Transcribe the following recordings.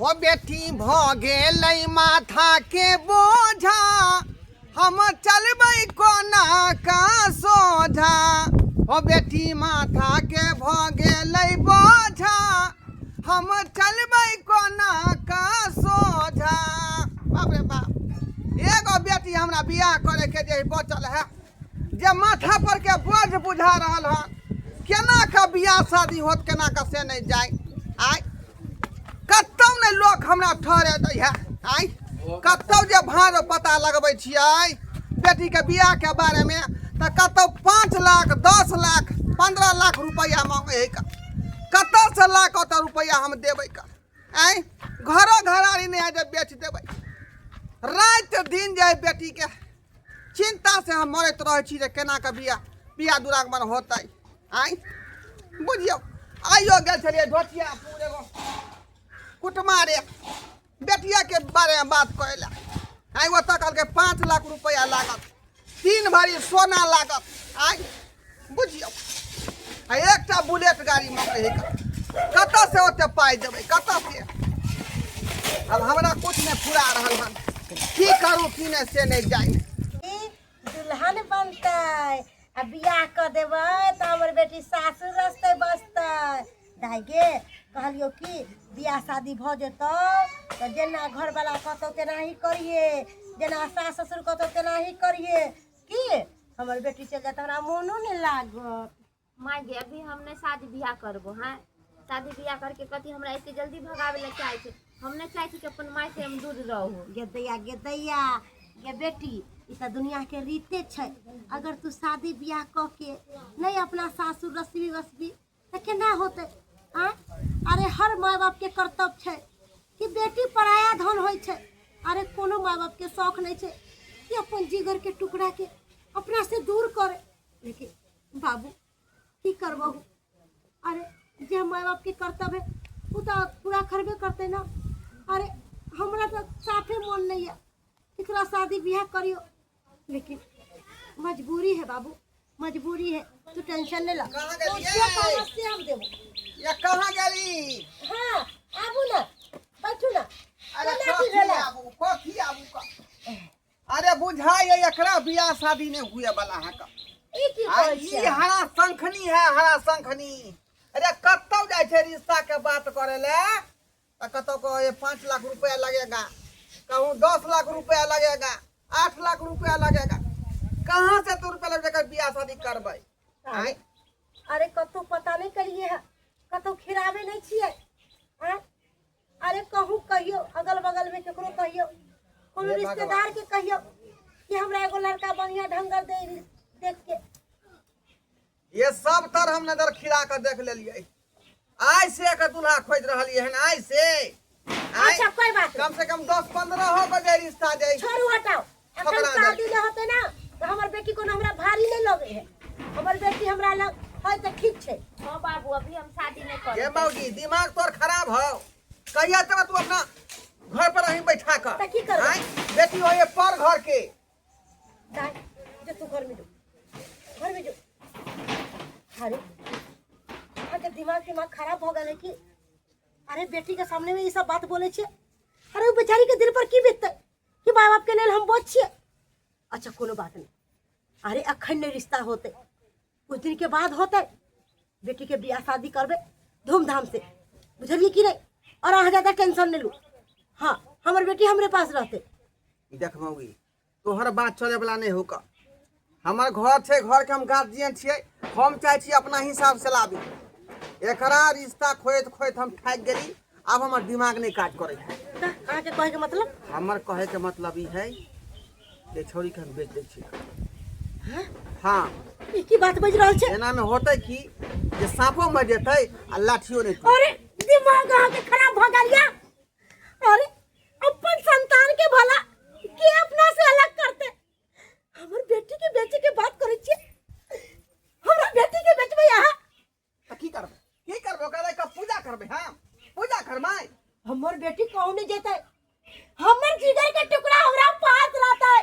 ओ बेटी भऽ गेलै माथाके बोझा, हम चलबै कोना का सोझा। ओ बेटी माथाके भऽ गेलै बोझा, हम चलबै कोना का सोझा। बाप रे बाप, एगो बेटी हमरा बियाह करैके जे बचल है, जे माथा पर के बोझ बुझा रहल हन, केना के बियाह शादी होत केना के से नहीं जाए। आय कतौ नहि लोक हमरा ठहरे दै है। आय कतौ जे भाड़ पता लगबै छियै बेटीके बियाहके बारेमे, तऽ कतौ 5 लाख 10 लाख 15 लाख रुपैआ मांगे है। कतऽसँ ला कऽ ओतऽ रुपैआ हम देबै? का आँय, घरो घरारी नहि है जे बेच देबै। राति दिन जे है बेटीके चिंता से हम मरैत रहै छी जे केना कऽ बियाह बियाह दुरागमन होतै। आँय बुझियौ, आइयो गेल छलियै ढोचियापुर एगो कुटमारे बेटियाके बारेमे बात करै लए। आँय ओतऽ कहलकै 5 लाख रुपैआ लागत, 3 भरी सोना लागत। आँय बुझियौ, आ एकटा बुलेट गाड़ी मंगै है। कतऽ से ओते पाइ देबै, कतऽ से? आब हमरा कुछ नहि फुरा रहल हन, की करू की नहि से नहि जानि। ई दुल्हन बनतै आ बियाह कऽ देबै तऽ हमर बेटी सासुर रस्ते बसतै। दाइ गे, कहलियौ कि बियाह शादी भऽ जेतौ तऽ जेना घरवला कहतौ तेनाही करिहे, जेना सास ससुर कहतौ तेनाही करिहे। की हमर बेटी चलि जायत, हमरा मोनो नहि लागत। माय गे, अभी हम नहि शादी बियाह करबो। हैं, शादी बियाह करके कथी हमरा एते जल्दी भगावे ला चाहे छै? हम नहि चाहे छी कि अपन माय से हम दूर रहू। गे दैया, गे दैया, गे बेटी, ई तऽ दुनियाके रीते छै। अगर तू शादी बियाह कऽ के नहि अपना सासुर रसबी बसबी तऽ केना होतै? आँय, अरे हर माय बापके कर्तव्य छै कि बेटी पराया धन होइ छै। अरे कोनो माय बापके शौख नहि छै कि अपन जिगरके टुकड़ाके अपना से दूर करे। लेकिन बाबू की करबहु, अरे जे माय बापके कर्तव्य है ओ तऽ पूरा करबे करतै ना। अरे हमरा तऽ साफे मन नहि यऽ कि तोरा शादी बियाह करियो, लेकिन मजबूरी है बाबू, मजबूरी है। तू टेंशन नहीं ला। कहाँ तो गेलियै? जे कहना से हम देबो। या कहाँ गेली? हाँ आबू ना, बैठू ना। अरे केना की कथी भेलै? आबू, कथी आबू का? अरे बुझाइ एकरा बियाह शादी नहि हुए वाला है का। ई की आ कहै ई छियै? हरा शंखनी है, हरा शंखनी। अरे कतौ जाइ छै रिश्ता के बात करे ले तऽ कतौ कहै 5 लाख रुपया लगेगा, कहूँ 10 लाख रुपया लगेगा, 8 लाख रुपया लगेगा। कहाँ से तू रुपया लगेगा बियाह शादी करबै? आँय? अरे कतौ पता नहीं करिए है, कतौ खिराबे नहीं छियै। आँय, अरे कहूँ कहियो, अगल बगल में केकरो कहियो, कोनो हे भगवान। रिश्तेदार के कहियो कि हमरा एगो लड़का बढ़िया ढंगर दे देख के। ये सब तर हम नजर खिरा के देख लेलियै। आइ से एकर दूल्हा खोजि रहलियै हन आइ से। आइ अच्छा कोई बात नहीं। कम से कम 10-15 हो बजे रिश्ता जाय। छोड़ू, हटाओ। अखन छोकरा जाय। शादी नहि होते ना तो हमर बेटी कोनो हमरा भारी नहीं लगे है। हमर बेटी हमरा लग है तऽ ठीक छै। हाँ बाबू, अभी हम शादी नहीं ये करब। मौगी, दिमाग तोर खराब हो। कहिया तक तू अपना घर पर रही बैठा कर? तऽ की करबै? आँय? बेटी हो ये पर घर के। दाइ जो तू घर में जो, घर में जो। अरे अहाँके दिमाग दिमाग खराब भऽ गेल है कि? अरे बेटी के सामने में ई सब बात बोले छियै, अरे ओ बेचारी के दिल पर की बीततै कि माय बाप के लेल हम बोझ छियै। अच्छा कोनो बात नहीं, अरे अखन नहीं रिश्ता होते, कुछ दिन के बाद होते। बेटी के बियाह शादी करबे धूमधाम से, बुझलिए कि नहीं? और अहाँ ज्यादा टेंशन नहीं लू। हाँ हमर बेटी हमरे पास रहते। देख मौगी, तोहर बात चले वाला नहीं होगा। हमर घर छै, घर के हम गार्जियन छियै। हम चाहे छी अपना हिसाब से लाबी। एकरा रिश्ता खोजैत खोजैत हम थाकि गेली, आब हमर दिमाग नहीं काज करे है। तऽ अहाँके कहै के मतलब? हमर कहे के मतलब ई है जे छौड़ी के हम बेच दै छी। हाँ। ई की बात बाजि रहल छै? एना में होतै की जे साँपो मरि जेतै आ लाठियो नहीं टूटतै। अरे दिमाग अहाँके खराब भऽ गेल या? अरे अपन संतान के भला के अपना से अलग करते? हमर बेटी के बेचे के बात करै छियै, हमरा बेटी के बेचबै अहाँ? तऽ की करबै, की करबै? ओकरा लए कऽ पूजा करबै? हम पूजा करबै? हमर बेटी कहूँ नहीं जेतै, हमर जिगर के टुकड़ा हमरा पास रहतै।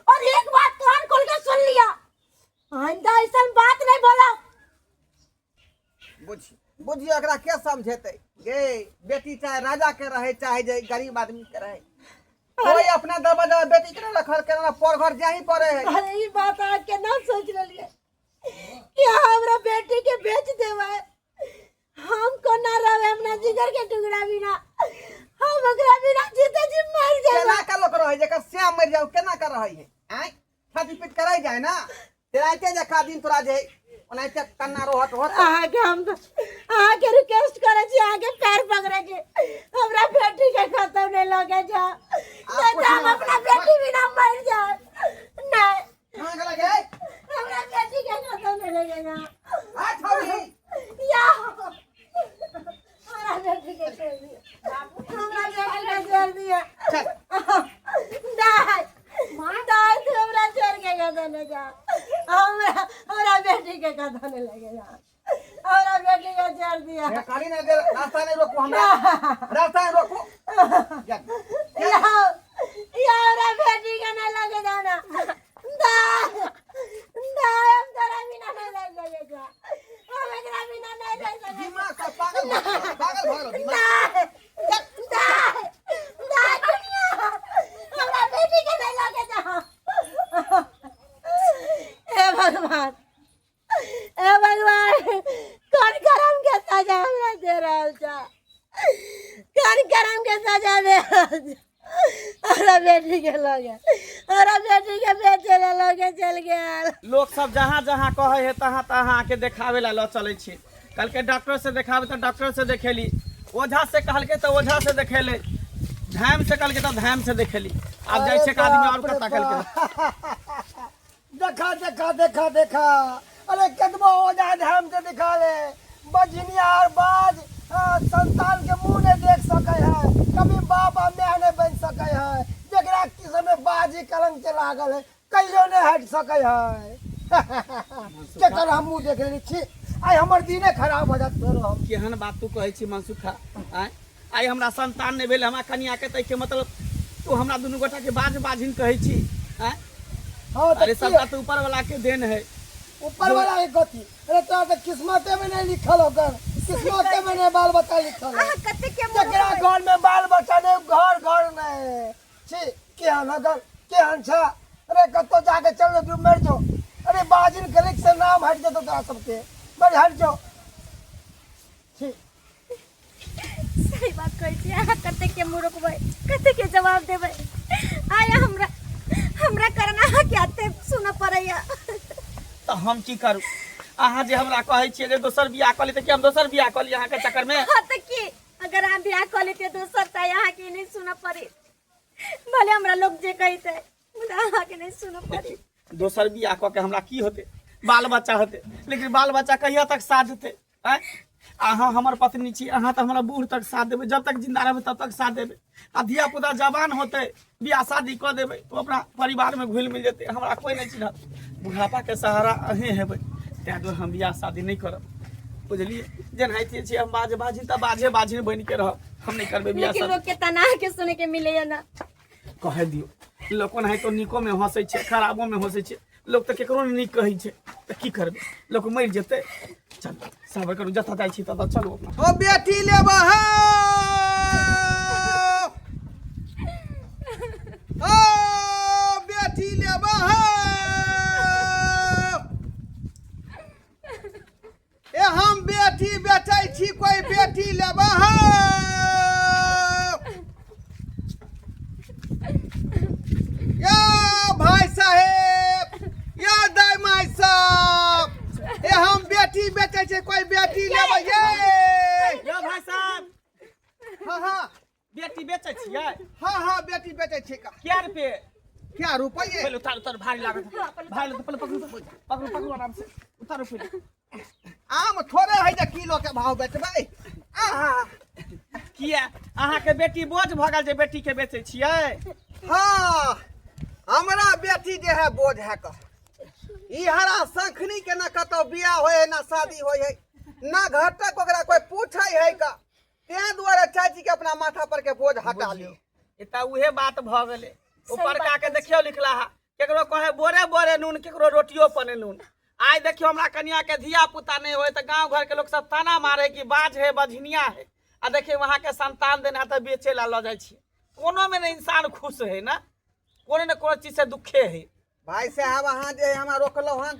और एक बात कान खोल के सुन लिया, आइंदा ऐसा बात नहीं बोला। बुझ बुझियो एकरा के समझेतै गे बेटी चाहे राजा के रहे चाहे जे गरीब आदमी के रहे कोई अपना दरवाजा में बेटी के नहीं रखल के ना पर घर जाही पड़े है अरे ई बात अहाँ केना सोच लेलियै कि अहाँ हमरा बेटी के बेच देबै हम कोना रहबै अपना जिगर के टुकड़ा बिना हम ओकरा बिना जीते जी मर केना जेबै का लोग रहे जेकर श्याम मर जाओ केना का रहे है आय छाती पीट कराई जाए ना तेराइते जखा दिन तोरा जे ओनाहिते कन्ना रोहत होत अहाँके हम अहाँके रिक्वेस्ट करै छी अहाँके पैर पकड़ै छी हमरा बेटी के खत्म नहि लगे जा नहीं तो हम अपना बेटी बिना मर जाए नहीं कहाँ गेला गे हमरा बेटी के खत्म नहीं लगे जा आ छौरी या हमरा बेटी के छोड़ दिया हमरा बेटी के छोड़ दिया चल दाय दाय तू हमरा छोड़ के कतौ नहि जा हमरा हमरा बेटी के कतौ नहि लगे जा हमरा बेटी के छोड़ दिया हे काली ना दे रास्ता नहीं रोकू हमरा रास्ता नहीं रोकू जा या या हमरा बेटी के नहीं लगे जाना दाय दाय हम तोरा बिना नहीं रह सके जा हम एकरा बिना नहीं रह सके दिमाग से पागल भऽ गेल, पागल भऽ गेल दिमाग दाय दाय दाय दुनिया हमरा बेटी के नहीं लगे जा हे भगवान हे भगवान कौन करम के सजा हमरा दे रहल छा कौन करम के सजा दे रहल छा हमरा बेटी के लगे हमरा बेटी के बेचे ले लगे चल गेल लोक सब जहाँ जहाँ कहै है तहाँ तहाँ आके देखावे ला लऽ चलै छी कहलकै डॉक्टर से देखावे तऽ डॉक्टर से देखेली ओझा से कहलकै तऽ ओझा से देखेले धाम से कहलकै तऽ धाम से देखेली आब जाइ छै एक आदमी और कत्ता कहलकै देखा देखा देखा देखा अरे कतबो ओझा धाम से दिखा ले बजनिया और बाज हाँ, संतान के मुंह नहीं देख सके है कभी बाप आ माय नहीं बन सके है जकरा किस्म में बाजी कलंक के लागल है कहियो नहीं हट सके है केकर हम मुंह देख लेने छी आइ हमर दिने खराब हो जात फेरो हम केहन बात तू कहै छी मनसुखा आँय आइ हमरा संतान नहि भेल हमरा कनियाके ताहिके मतलब तू हमरा दुनू गोटाके बाज बाजिन कहै छी आँय हाँ तऽ अरे की सबटा तऽ ऊपर वाला के देन है ऊपर वाला के गति अरे तोरा तऽ किस्मते में नहीं लिखल होकर किस्मते में नहीं बाल बच्चा लिखल है अहाँ कते के मुँह जकरा घर में बाल बच्चा नहीं घर घर नहीं छी केहन अगर केहन छ अरे कतौ जाके चल जो मर जो अरे बाजिन गलिक से नाम हट जेतो तोरा सबके मर हट जो छी सही बात कहै छी अहाँ कते के मुँह रोकबै कते के जवाब देबै आया हमरा हमरा कारण अहाँके एते सुनऽ पड़ैया तऽ हम की करू अहाँ जे हमरा कहै छियै जे दोसर बियाह कऽ ली तऽ की हम दोसर बियाह कऽ ली अहाँके चक्करमे हाँ तऽ की अगर अहाँ बियाह कऽ लेतियै दोसर तऽ अहाँके नहि सुनऽ पड़ै भले हमरा लोग जे कहितै मुदा अहाँके नहि सुनऽ पड़ी दोसर बियाह कऽ के हमरा की होतै बाल बच्चा होतै लेकिन बाल बच्चा कहिया तक साथ देतै आँय अहाँ हमर पत्नी छी अहाँ तऽ हमरा बूढ़ तक साथ देबै जब तक जिंदा रहबै तब तक साथ देबै आ धिया पुता जवान होतै बियाह शादी कऽ देबै ओ अपना परिवारमे घुलि मिल जेतै हमरा कोइ नहि चिन्हत बुढ़ापाके सहारा अहेँ हेबै ताहि दुआरे हम बियाह शादी नहि करब बुझलियै जेनाहिते छियै हम बाज बाजिन तऽ बाजे बाजिन बनिके रहब हम नहि करबै बियाह लेकिन शादी लोग के तना के सुने के मिले ना कहे दियौ लोक ओनाहितो नीकोमे हँसै छै खराबोमे हँसै छै लोक तऽ केकरो नहि नीक कहै छै तऽ की करबै लोक मरि जेतै चल सबर करू जतऽ जाइ छी ततऽ चलू अपना ओ बेटी लेब हो ओ बेटी लेब हो ए हम बेटी बेचै छी कोई बेटी लेब हो या भाई साहेब या दाई माई साहब ए हम बेटी बेचै छी कोई बेटी लेब ये यौ भाई साहब हाँ हाँ बेटी बेचै छियै हाँ हाँ बेटी बेचै छी का क्या रुपये क्या रुपये पहिले उतार उतार भारी लागत भारी लागत पहिले पकड़ू पकड़ू पकड़ू आराम से उतारू पहिले आम थोड़े है जे किलो के भाव बेचबै आहा किया अहाँके बेटी बोझ भऽ गेल जे बेटी के बेचै छियै हाँ हमरा बेटी जे है बोझ है कह ई हरा शंखनी के ना कतौ बियाह होय है ना शादी होय है ना घर तक ओकरा कोई पूछै है का तें दुआरे चाची के अपना माथा पर के बोझ हटा ली ई तऽ उहे बात भऽ गेलै ऊपरका के देखियौ लिखला हा केकरो कहे बोरे बोरे नून केकरो रोटियो पने नून आइ देखियौ हमरा कनिया के धिया पुता नहि होय तऽ गाँव घर के लोक सब ताना मारे कि बाज है बझनिया है आ देखियौ अहाँ के संतान देने है तऽ बेचे ला लऽ जाइ छियै कोनो में ने इंसान खुश है ना कोनो ने कोनो चीज से दुखे है भाई साहब अहाँ जे हमरा रोकलहुँ हन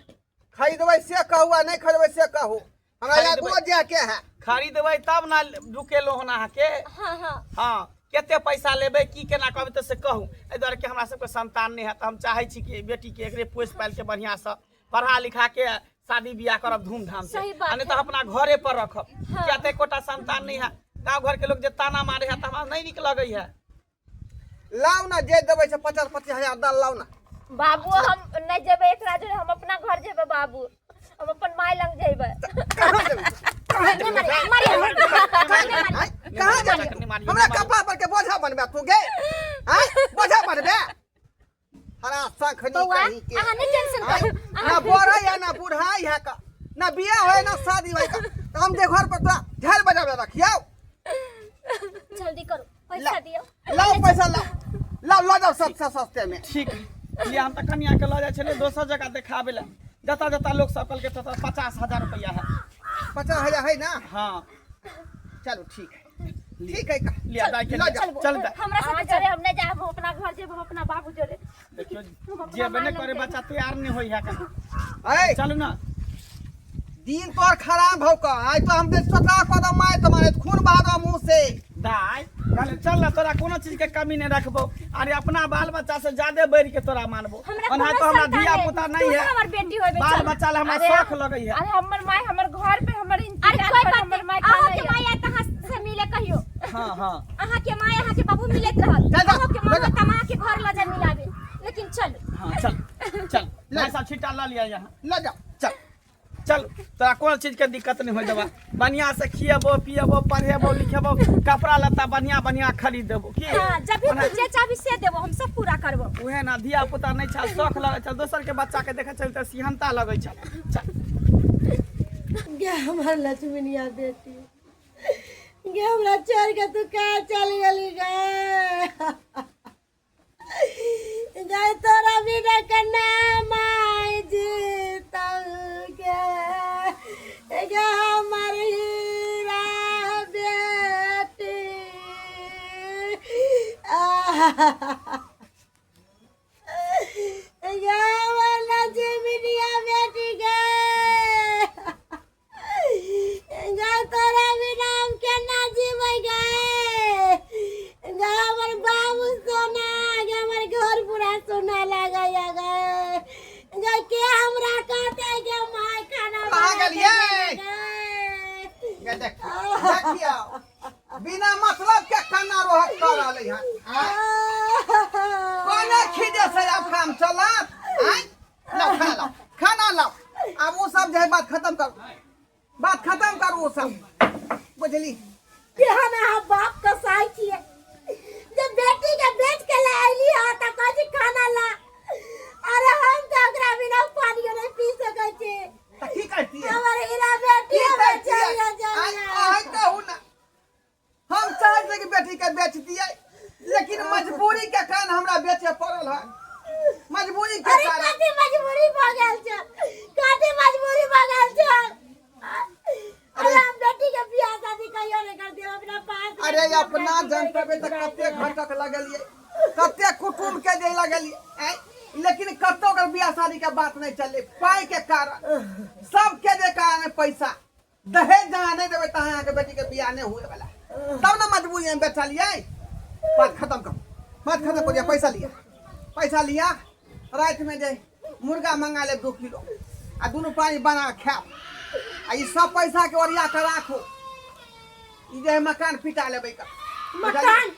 खरीदबै से कहू आ नहि खरीदबै से कहू हमरा खरीदबै। आगुओ जायके है खरीदबै तब ना रुकेलहुँ हन अहाँके हाँ हाँ हाँ कते पैसा लेबै की केना कहबै तऽ से कहू एहि दुआरे कि हमरा सबके संतान नहि है तऽ हम चाहै छी कि बेटीके एकरे पोसि पालि के बढ़िआँसँ पढ़ा लिखा के शादी बियाह करब धूमधाम से सही बात आ नहीं तऽ अपना घरे पर रखब किया तऽ एकोटा संतान नहीं है गाँव घर के लोग जे ताना मारे है तऽ हमरा नहीं नीक लगै है लाउ ना जे देबै से 25-25 हजार दल लाउ ना बाबू हम नहीं जेबै एकरा जोरे हम अपना घर जेबै बाबू हम अपन माय लग जेबै कहाँ जेबै कहाँ जेबै आँय? कहाँ जेबै नहीं मारियो, हमरा नहीं मारियो। कपार पर के बोझा बनबे तू गे आँय बोझा बनबे हरा सखनी बौआ कहीं के अहाँ नहि टेंशन आँय? करू ना बड़े है ना बुढ़ाई है का ना बियाह है ना शादी है का तो हम जे घर पर तोरा झाड़ बजाबे रखियौ जल्दी करू पैसा दियौ लाओ पैसा लाओ लाओ लऽ जाओ सबसे सस्ते में ठीक है लिया हम तऽ कनिया के लऽ जाइ छलियै दोसर जगह देखाबै लए जतऽ जतऽ लोक सब कहलकै ततऽ 50,000 रुपैआ है 50,000 है ना हाँ चलो ठीक है ठीक है का लिया दाइ के लऽ लिया। जाओ चल दाइ हमरा अहाँ साथे जोरे हम नहीं जायब हम अपना घर जेबै हम अपना बाबू जोरे देखियौ हम अपना जेबे माय नहि लग करे जेबै। बच्चा तैयार नहि होइ है ऐ चलू ना दिन तोर खराब भौ का आइ तो हम सोचा कऽ दो माय तुम्हारे खून बहा दो मुंह से दाइ कहले चल ना तोरा कोनो चीज के कमी नहीं रखबो अरे अपना बाल बच्चा से ज्यादा बढ़ के तोरा मानबो हमरा ओना कोनो तो हमरा संतान धिया है, पुता तू नहीं है हमर बेटी होबे बाल चल। बच्चा ला हमरा अरे शौक लगै है अरे हमर माय हमर घर पे हमर अरे इंतजार कोई पर बात हमर नहीं माय अहाँ के खाना माय आयत अहाँ से मिले कहियो हाँ हाँ अहाँ के माय अहाँ के बाबू मिलैत रहत चल जा, अहाँ के माँ लऽ जा। होत अहाँ के घर लऽ जा मिलाबे लेकिन चलू हाँ चल चल भाई साहब छिट्टा लऽ लिया यहाँ लऽ जाओ चल चल तोरा कोनो चीज के दिक्कत नहीं हो देबा बढ़िया से खिएबो पिएबो पढ़ेबो लिखेबो कपड़ा लत्ता बढ़िया बढ़िया खरीद देबो की हाँ जब भी तू जे चाहबी से देबो हम सब पूरा करबो उहे ना धिया पुता नहीं छल शौख लगै छल दोसर के बच्चा के देखै छल तऽ सिहनता लगै छल चल गे हमर लक्ष्मीनिया बेटी गे हमरा छोड़ के तू कहाँ चल गेली गे गए तोरा बिना कन्ना माय जीतल के गे हमर हीरा बेटी आहा गे हमर लक्ष्मीनिया बेटी गे गे तोरा बिना हम केना जीबै गे गे हमर बाबू सोना गे हमर घर पूरा सोना लागैया गे गे के हमरा कहतै गे माय खाना कहाँ बना के गेलियै? दे गे। गे देखियौ देखियौ बिना मतलब के कन्ना रोहक कर रहलै हन आँय? कोना खीजे से आब काम चलत आँय? लाओ खाना लाओ खाना लाओ आब वो सब जे है बात खत्म करू बात खत्म करू वो सब बुझली केहन अहाँ बाप कसाई छियै जे बेटी के बेच के ले अयली हँ तऽ कहै छी खाना ला अरे हम तऽ ओकरा बिना पानियो नहि पी सकै छी तऽ की करतियै हमर हीरा बेटी की हमर करतियै चल चल आँय, अहाँ कहू ना हम चाहै छियै कि बेटी के बेच दियै लेकिन मजबूरी के कारण हमरा बेचे पड़ल है मजबूरी के अरे कारण कथी मजबूरी भऽ गेल छै कथी मजबूरी भऽ गेल छै अरे हम बेटी के बियाह शादी कहियो नहि कर देब अपना पास अरे अपना जन पेबे तऽ कते घटक लगलियै कते कुटुम्ब के जे लगलियै आँय? लेकिन कतौ ओकर बियाह शादी के बात नहीं चललै पाई के कारण सबके जे कारण पैसा दहेज जहाँ नहीं देबै तहाँ अहाँके बेटीके बियाह नहीं हुए वाला तब ना मजबूरी में बेचलियै बात खत्म करू बात खत्म करिए पैसा लिया पैसा लिया राति में जे मुर्गा मंगा लेब 2 किलो आ दुनू पानी बना के खायब आ ई सब पैसा के ओरिया के राखू ई जे है मकान पिटा लेबै का मकान